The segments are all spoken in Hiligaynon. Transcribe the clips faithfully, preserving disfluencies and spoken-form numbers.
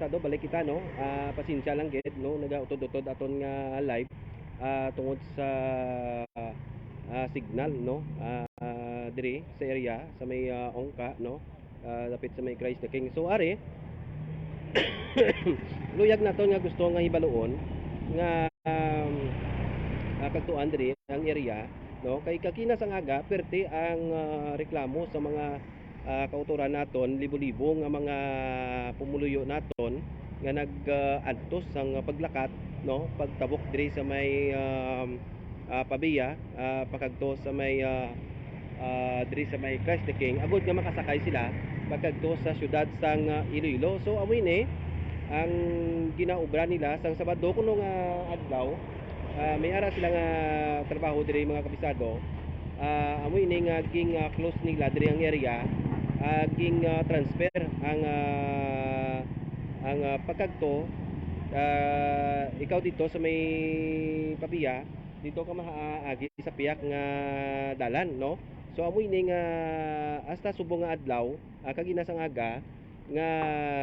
kabisado, balik kita, no? Ah, pasensya lang gid, no? Nagautod-utod aton nga live, ah, tungod sa, ah, signal, no? Ah, diri sa area, sa may, ah, Ongka, no? Ah, dapit sa may Christ the King. So, ari, luyag naton nga gusto nga hibaluon nga, um, ah, kagtuan diri ang area, no? Kay kagina sang aga, perte ang, ah, reklamo sa mga, ah, kautoran naton, libo-libo nga mga pumuluyo naton nga nag, ah, antos sang paglakat, no? Pagtabok diri sa may, um, ah, Pavia, ah, pakadto sa may, ah, ah, diri sa may Christ the King, agod nga makasakay sila pakadto sa siyudad sang, ah, Iloilo. So, amo ini ang ginaobra nila sang Sabado kuno nga adlaw. Ah, may ara sila nga trabaho diri, mga kabisado. Ah, amo ini nga ging, ah, close nila diri ang area. Ah, ging, ah, transfer ang, ah, ang, ah, pagkagto, ah, ikaw dito sa may Pavia, dito ka maagi sa piyak nga dalan, no? So, amo ini nga hasta subong nga adlaw, ah, kag ina sang aga, nga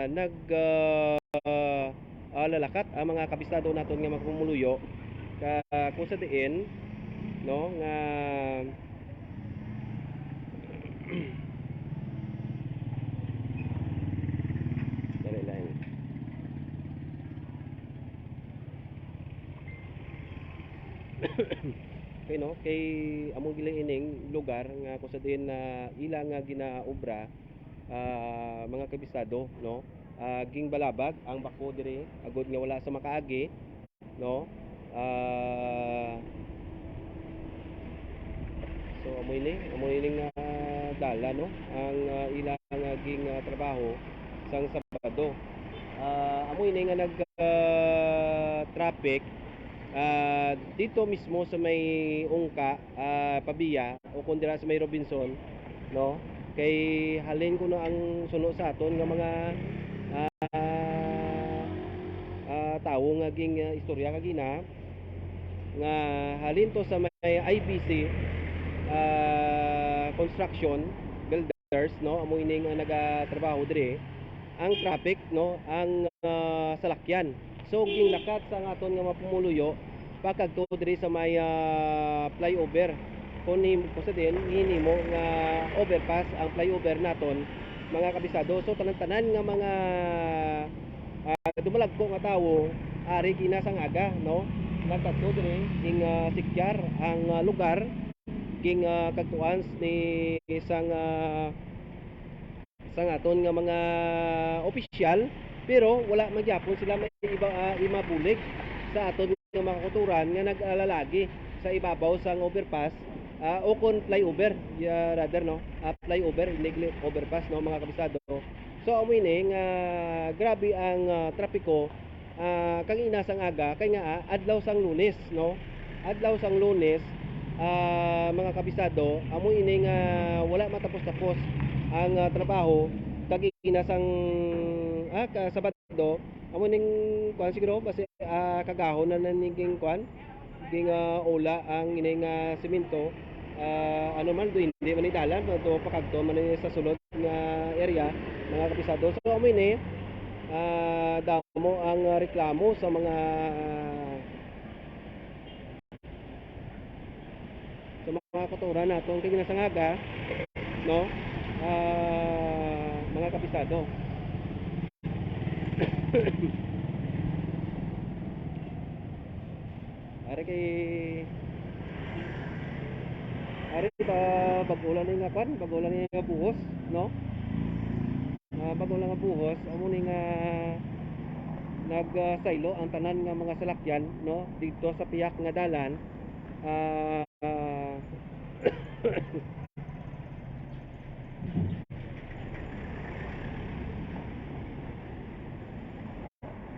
nag, ah, ah, lalakat ang mga kabisado naton nga magpumuluyo, ka, kung sa diin, no, nga, dali lang. Okay, no? Kay among gili ining lugar nga kung sa diin na ila nga ginaobra, ah, mga kabisado, no? Ah, gingbalabag ang bako diri, agod nga wala sa makaagi, no? Ah, so, amo ini, amo ini nga dalan, no? Ang, ah, ila nga ging, ah, trabaho sang Sabado. Ah, amo ini nga nag, ah, traffic, ah, dito mismo sa may Ungka, ah, Pavia, o kung dira sa may Robinson, no? Kay halin ko na ang suno sa aton nga mga, ah, ah, tawo nga ging, ah, istorya kagina nga halin to sa may I B C, ah, construction builders, no? Amo ini nga nagatrabaho diri. Ang traffic, no? Ang, ah, salakyan. So, ginglakat sa aton nga mga pumuluyo, pakadto diri sa may, ah, flyover. Kung ni-, kung sa din, hinimo nga overpass ang flyover naton, mga kabisado. So, tanan-tanan nga mga, ah, dumalagko nga tawo, ari gina sang aga, no? Nagkadto diri, ging, ah, sikyar ang, ah, lugar, ging, ah, kagtuan ni sang, ah, sang aton nga mga opisyal, pero wala man gyapon sila may iba, ah, imabulig sa aton nga mga kautoran nga nag-alalagi sa ibabaw sang overpass, ah, o kon flyover, ya, rather, no? Ah, flyover, hindi gali overpass, no, mga kabisado. So, amo ini nga grabe ang, ah, trapiko, ah, kag ina sang aga, kay nga, ah, adlaw sang Lunes, no? Adlaw sang Lunes, ah, mga kabisado, amo ini nga wala matapos-tapos ang, ah, trabaho, kag ina sang, ah, ka-, Sabado, amo ning kuan siguro, basi, ah, kagahon na na ning ging kuan, ging, ah, ula ang ini nga semento. Ah, ano man, do, hindi man ni dalan, do, pakagto man ni sa sulod nga area, mga kabisado. So, amo ini, ah, damo ang, ah, reklamo sa mga, sa mga kautoran naton kay gina sang aga, no? Ah, mga kabisado. Ari kay, ari ba, bag-o lang ni nga kwan, bag-o lang ni nga buhos, no? Ah, bag-o lang nga buhos, amo ni nga nag, ah, saylo ang tanan nga mga salakyan, no, didto sa piyak nga dalan. Ah, ah,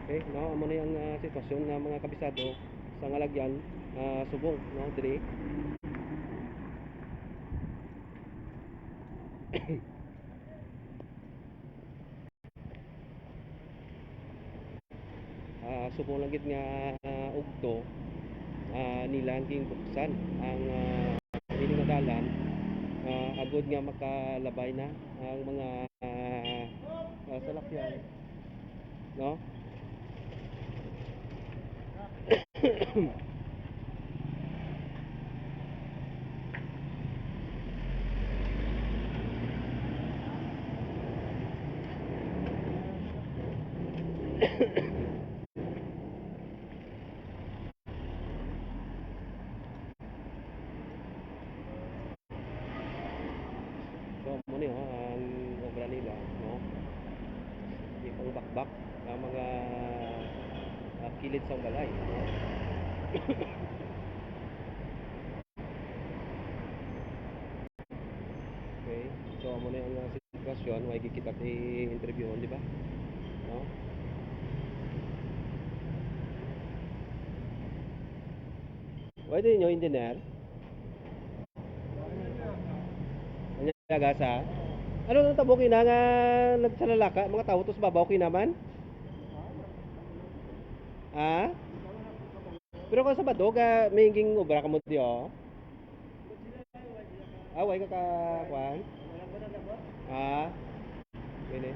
okay, no, amo ni ang, ah, sitwasyon nga mga kabisado sa nga lagyan, ah, subong, no, diri. Ah, subong lang gid nga, ah, ugto, ah, nila ginbuksan ang, ah, ini nga dalan, ah, agod nga makalabay na ang mga, ah, ah, salakyan. no? So, amo ni, oh, ang obra nila, no? Di pang bakbak ang mga, ah, kilid sang balay, no? Okay. So, amo ni ang, ah, sitwasyon. Way gid kita ti interviewon, di ba? No? Way din nyo, engineer? Ang gasa? Ano nang tabo kina nga nagsalalaka, mga tawo to sa babaw kina man? Ha? Pero kung Sabado, ga, may ging obra kamo di, oh? Ah, way ka ka, kuan? Ah, ini.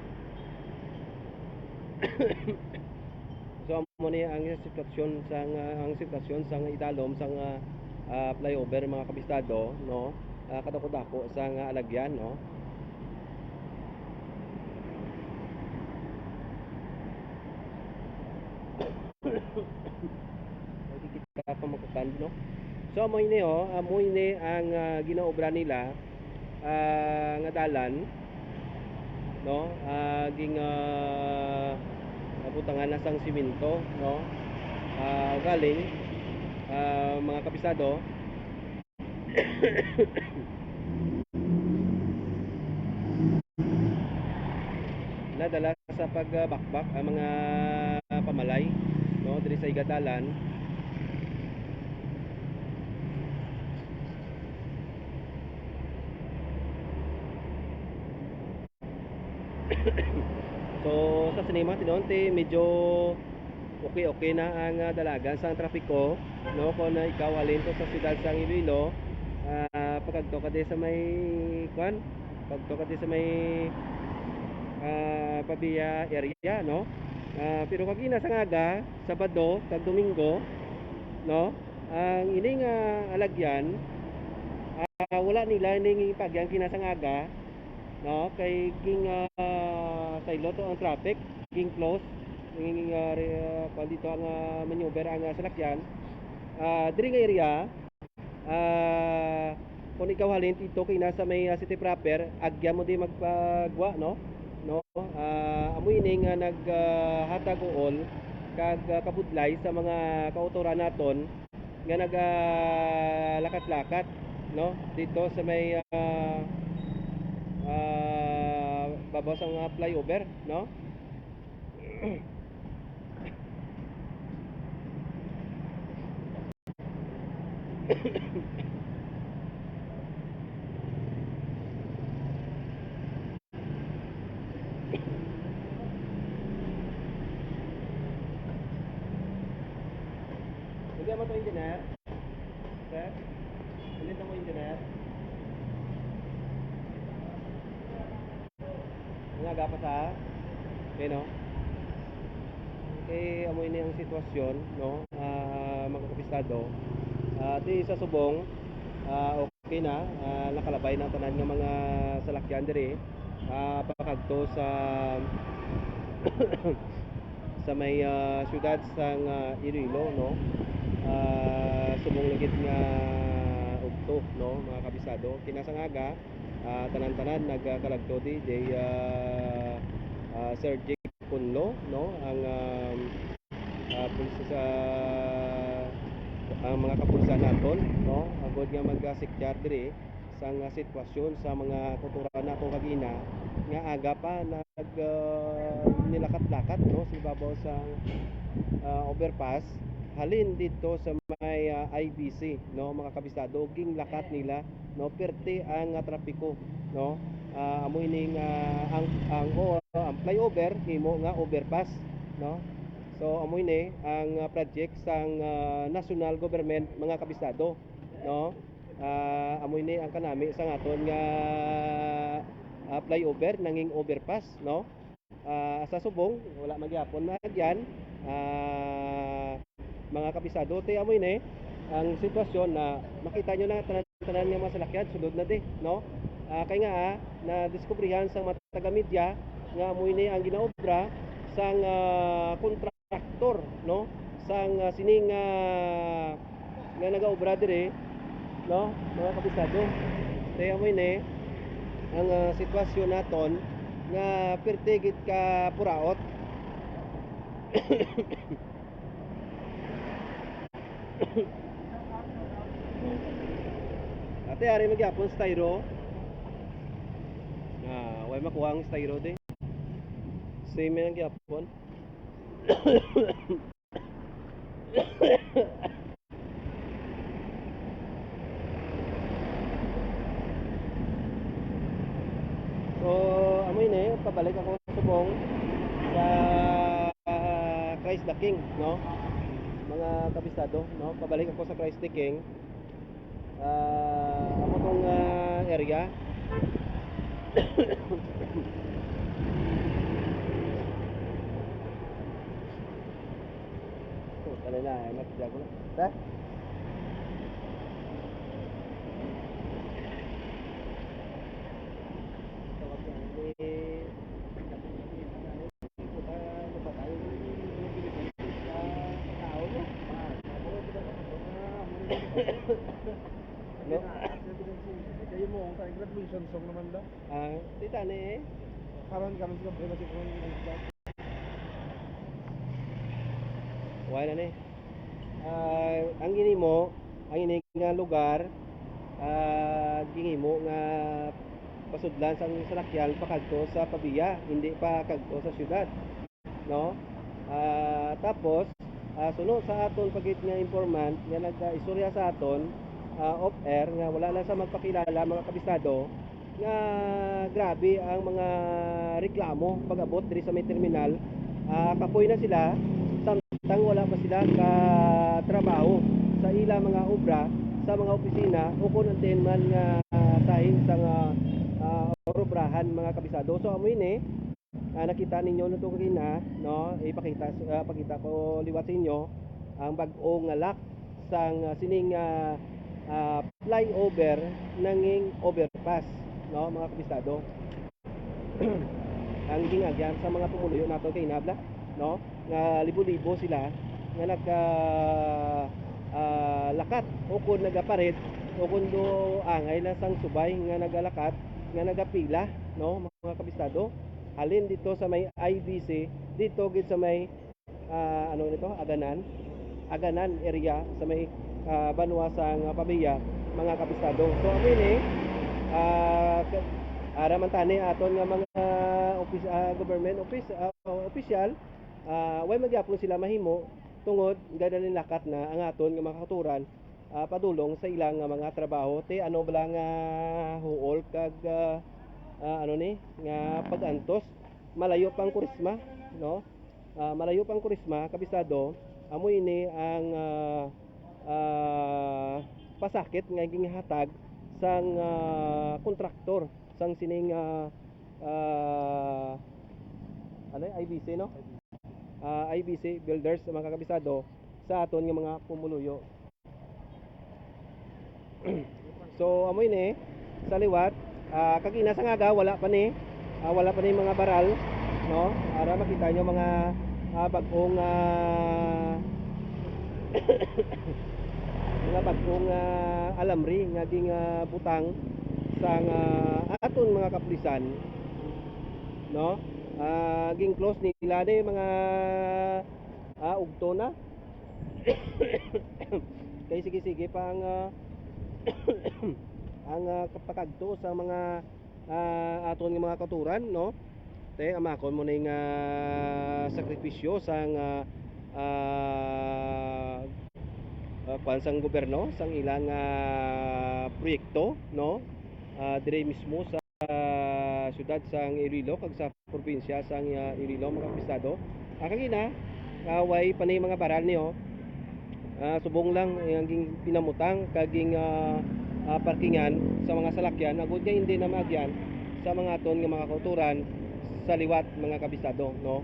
So, amo ni ang sitwasyon sang, ah, ang sitwasyon sang idalom sang, ah, ah, flyover, mga kabistado, no? Ah, kadako-dako sang, ah, alagyan, no? Pwede kita pa magkakandi, no? So, amo ini, oh, amo ini ang, ah, ginaobra nila, ah, nga dalan, no? Ah, ging, ah, nabutangan na sang simento, no? Ah, galing, ah, mga kabisado, nadala sa pagbakbak ang mga pamalay, no, diri sa igadalan. So, sa sinima, tinuon ti medyo okay-okay na ang, ah, dalagan sang trapiko, no? Kung ikaw halin to sa siyudad sang Iloilo, ah, pagkadto ka di sa may, kwan, pagkadto ka di sa may, ah, Pavia area, no? Ah, pero kagina sang aga, Sabado kag Domingo, no? Ang ini nga alagyan, ah, wala nila ning pagyan kina sang aga, no? Kay ging, ah, saylo to ang traffic, ging close, ging, ah, re-, ah, kuwan dito ang, ah, maneuver ang, ah, salakyan. Ah, diri nga area, ah, kung ikaw halin dito kay nasa may, ah, city proper, agya mo di magpagwa, no? No? Ah, amo ini nga nag, ah, hatag uol kag, ah, kabudlay sa mga kautoran naton nga nagalakat-lakat, no, dito sa may, ah, ah, babaw sa mga flyover, no? Hindi mo to, engineer? Sir? Hindi mo, engineer? Ang aga pa sa, okay, no? Okay, amo ini ang sitwasyon, no? Ah, mga kabistado. Ah, di sa subong, ah, okay na, ah, nakalabay na ang tanan nga mga salakyan diri, ah, pakadto sa, sa may, ah, siyudad sang, ah, Iloilo, no? Ah, subong lagi nga ugto, no, mga kabisado. Kina sang aga, ah, tanan-tanan nagkalagto di, di, ah, ah, Sir Jake Kunlo, no, ang, um, ah, pulis sa, ang mga kapulisan naton, no, agod nga mag-secure diri sang, ah, sitwasyon sa mga kautoran naton kagina nga aga pa nag, ah, nilakat-lakat, no, sa ibabaw sa, ah, overpass halin dito sa may, ah, I B C, no, mga kabisado, ginglakat nila, no, perte ang, ah, trapiko, no. Ah, amo ini nga ang, ang, o, ang flyover himo nga overpass, no. So, amo ini ang, ah, project sang, ah, national government, mga kabisado, no. Ah, amo ini ang kanami sang aton nga, ah, flyover nanging overpass, no. ah, sa subong, wala man gyapon maagyan, ah, mga kabisado. Te, amo ini ang sitwasyon na makita nyo na tanan-tanan nga mga salakyan, sulod na di, no? Ah, kay nga, ah, nadiskubrihan sang mga taga-media nga amo ini ang ginaobra sang, ah, kontraktor, no? Sang, ah, sining, ah, nga nagaobra diri, no, mga kabisado. Kaya amo ini ang, ah, sitwasyon naton nga pirti gid ka puraot. Ate, ari man gyapon styro. Ah, way makuha ang styro di. Same man gyapon. So, amo ini, pabalik ako subong sa, ah, Christ the King, no? Mga kabisado, no? Pabalik ako sa Christ the King. Ah, amo tong, ah, area. Oh, pala na, ay, matiga ko na. Ta? No? Kayo mo, ang graduation song naman daw. Ah, tita ni eh. Karon, karon sa problema si Kuya. Wala ni. Ah, ang ginimo, ang ini nga lugar, ah, ginimo nga pasudlan sang salakyan pakadto sa Pavia, hindi pa kadto sa syudad, no? Ah, tapos, ah, suno sa aton pa gid nga informant nga nag-istorya sa aton, ah, off air, nga wala lang sa magpakilala, mga kabisado, nga grabe ang mga reklamo pag-abot diri sa may terminal. Ah, kapoy na sila, samtang wala pa sila ka trabaho sa ila mga obra sa mga opisina o kung anten man nga, ah, sahing sa nga, ah, obrahan, mga kabisado. So, amo ini, ah, nakita ninyo na to kanina, no? Ipakita, ah, pakita ko liwat sa inyo ang bag-o nga lock sang, ah, sining, ah, ah, flyover nanging overpass, no, mga kabisado. Ang ginaagyan sa mga pumuluyo nato kay Nabla, no, nga libo-libo sila nga nagka, ah, lakat o kun nagapared o kun do angay lang sang subay nga nagalakat, nga nagapila, no, mga kabisado, halin dito sa may I B C, dito gid sa may, ah, ano nito, Aganan, Aganan area sa may, ah, banwa sang Pavia, mga kabisado. So, amo ini, ah, ka-, ara man tani aton nga mga office, ah, government office, ah, opisyal, ah, way magyapon sila mahimo tungod nga nalakat na ang aton nga mga kautoran, ah, padulong sa ilang nga mga trabaho. Te, ano bala nga huol kag, ah, ah, ano ni, nga pag-antos? Malayo pang Kurisma, no? Ah, malayo pang Kurisma, kabisado, amo ini ang, ah, ah, pasakit nga ginhatag sang, ah, kontraktor sang sining, ah, ah, ano, I B C, no? Ah, I B C Builders, mga kabisado, sa aton nga mga pumuluyo. So, amo ini, sa liwat, ah, kag ina sa ngaga, wala pa ni, ah, wala pa ni mga baral, no? Ara makita nyo mga, ah, bag-ong, ah, mga bag-ong, ah, alamri nga ging, ah, butang sang, ah, aton mga kapulisan, no? Ah, ging close nila ni mga, ah, ugto na. Kay sige-sige pa ang, ah, ang, ah, kapakagto sa mga, ah, aton nga mga kautoran, no? Te, amakon mo ning, ah, sakripisyo sang, ah, ah, ah, kwan sang gobyerno, sang ilang, ah, proyekto, no? Ah, dire mismo sa syudad sang Iloilo kag sa probinsya sang, ah, Iloilo, mga kapisado. Ah, kag ina, ah, way pa ni mga baral niyo. Ah, subong lang, eh, ang ging-, pinamutang kag ging, ah, ah, parkingan sa mga salakyan, agud nga hindi na maagyan sa mga aton nga mga kautoran sa liwat, mga kabisado, no?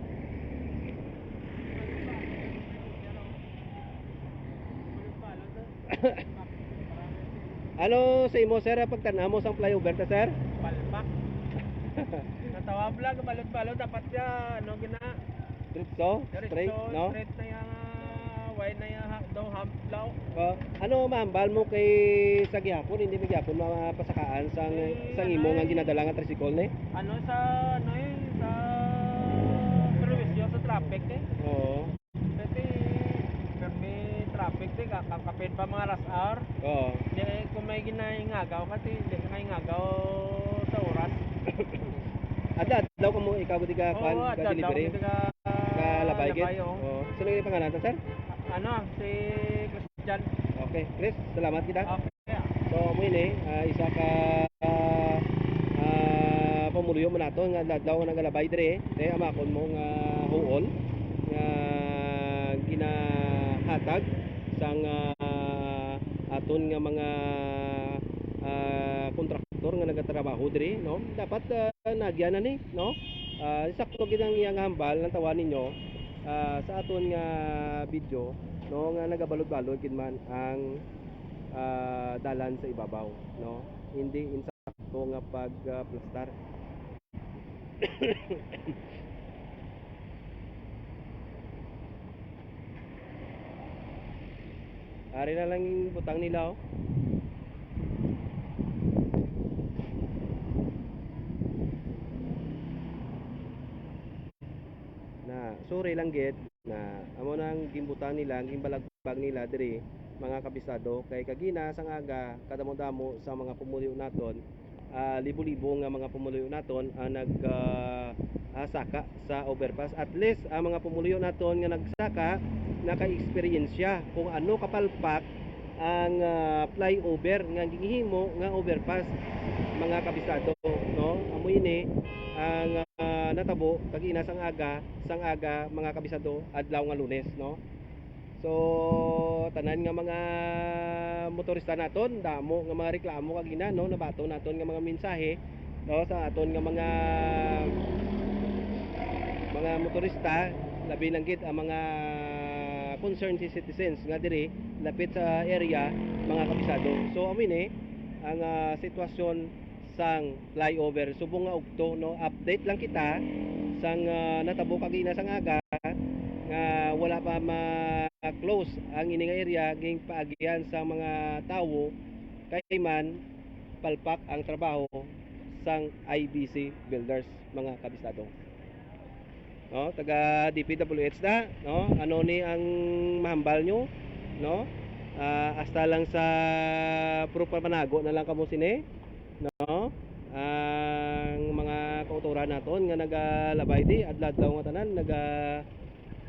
Ano sa imo, sir, ang pagtan-aw mo sang flyover ta, sir? Palpak. Natawa vlog, balot-balot, dapat siya, ano, gina-, Diretso, diretso, straight, no? Straight na yung, ah, wide na yung ha-, daw hump daw. Oh, ano mahambal mo kay sa gihapon, hindi mo gihapon mapasakaan sang, Eh, sang ano imo nga eh, ginadala nga tricycle ni? Ano sa, ano eh, sa perwisyo sa traffic eh. Oo. Kasi, permi traffic eh, kakapit pa mga rush hour. Oo. Di, kung may ginahingagaw kasi, hindi ka mahingagaw sa oras. Adlaw-adlaw ka mo, ikaw gud ka, Oo, kwan, ka adlaw-adlaw delivery? Gud ka Ka Labay gid? Labay, oo. Oo. Sino yung pangalan to, sir? Ano, si Christian. Okay, Chris, salamat kita. Okay. So, mo ini, ah, isa ka, ah, pamuluyo mo nato nga adlaw nga nagalabay dire, te, amakon mo nga huol nga ginahatag sang, ah, aton nga mga, ah, kontraktor nga nagatrabaho diri, no? Dapat, ah, nagya na ni, no? Ah, sakto gid ang iyang hambal, natawa ninyo, ah, sa aton nga video, no, nga nagabalod-balod gid man ang, ah, dalan sa ibabaw, no? Hindi insakto nga pag, ah, plastar. Ari na lang yung butang nila, oh. Na, sorry lang gid na amo nang gimbutang nila, ang gimbalagbag nila diri, mga kabisado, kay kagina sang aga, kadamo-damo sa mga pumuluyo naton, ah, libo-libo nga mga pumuluyo naton ang nag, ah, ah, saka sa overpass. At least ang mga pumuluyo naton nga nagsaka naka-eksperyensya kung ano kapalpak ang, ah, flyover nga ginhimo nga overpass, mga kabisado, no? Amo ini ang, ah, natabo kagina sang aga, sang aga, mga kabisado, adlaw nga Lunes, no? So, tanan nga mga motorista naton, damo nga mga reklamo kagina, no, nabaton naton nga mga mensahe, no, sa aton nga mga, mga motorista, labi lang gid ang mga concerned citizens nga diri lapit sa area, mga kabisado. So, amo ini ang, ah, sitwasyon sang flyover. Subong nga ugto, no, update lang kita sang, ah, natabo kagina sang aga nga wala pa ma-close ang ini nga area, gin paagihan sa mga tawo kay man palpak ang trabaho sang I B C Builders, mga kabisado. No, taga D P W H na, no? Ano ni ang mahambal nyo, no? Ah, hasta lang sa proof pamanago na lang kamo sini, no? Ang mga kautoran naton nga nagalabay di, adlaw-adlaw nga tanan naga,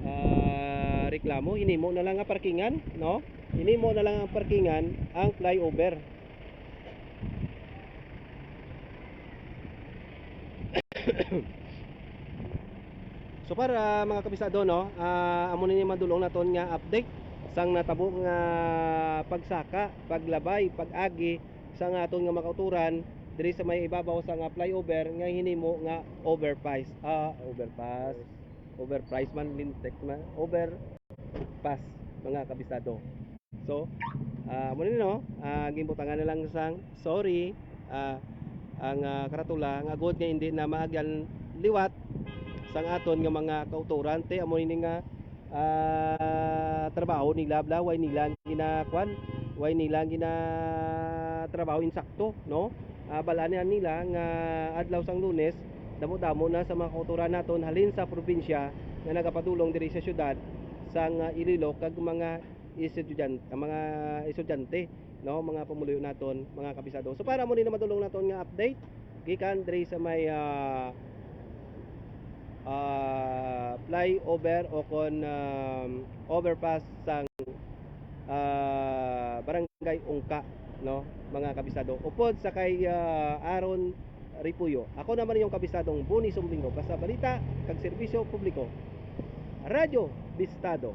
ah, reklamo, hinimo na lang nga parkingan, no? Hinimo na lang ang parkingan ang flyover. So, para, mga kabisado, no, ah, amo na ni madulong naton nga update sang natabo nga pagsaka, paglabay, pag-agi sa nga aton nga mga kautoran diri sa may ibabaw sa nga flyover nga hinimo nga overpass, ah, overpass, overprice man, lintik man, overpass, mga kabisado. So, ah, amo ni, no? Ah, ginbutangan na lang sang sorry, ah, ang, ah, karatula nga agod nga hindi na maagyan liwat sang aton nga mga kautoran, te, amo ni nga, ah, trabaho nila, bla, way nila ginakuan, way nila ginatrabaho insakto, no? Ah, bal-an na nila nga adlaw sang Lunes, damo-damo na sa mga kautoran naton halin sa probinsya nga nagapadulong diri sa syudad sang, ah, Iloilo kag mga estudyante, ang mga estudyante, no, mga pumuluyo naton, mga kabisado. So, para mo ni na madulong naton nga update gikan diri sa may, ah, ah, flyover o kon, um, overpass sang, ah, Barangay Ungka, no, mga kabisado. Upod sa kay, ah, Aaron Ripuyo. Ako naman yung kabisadong Boni Sumblingo, basta balita kag serbisyo publiko. Radyo Bistado.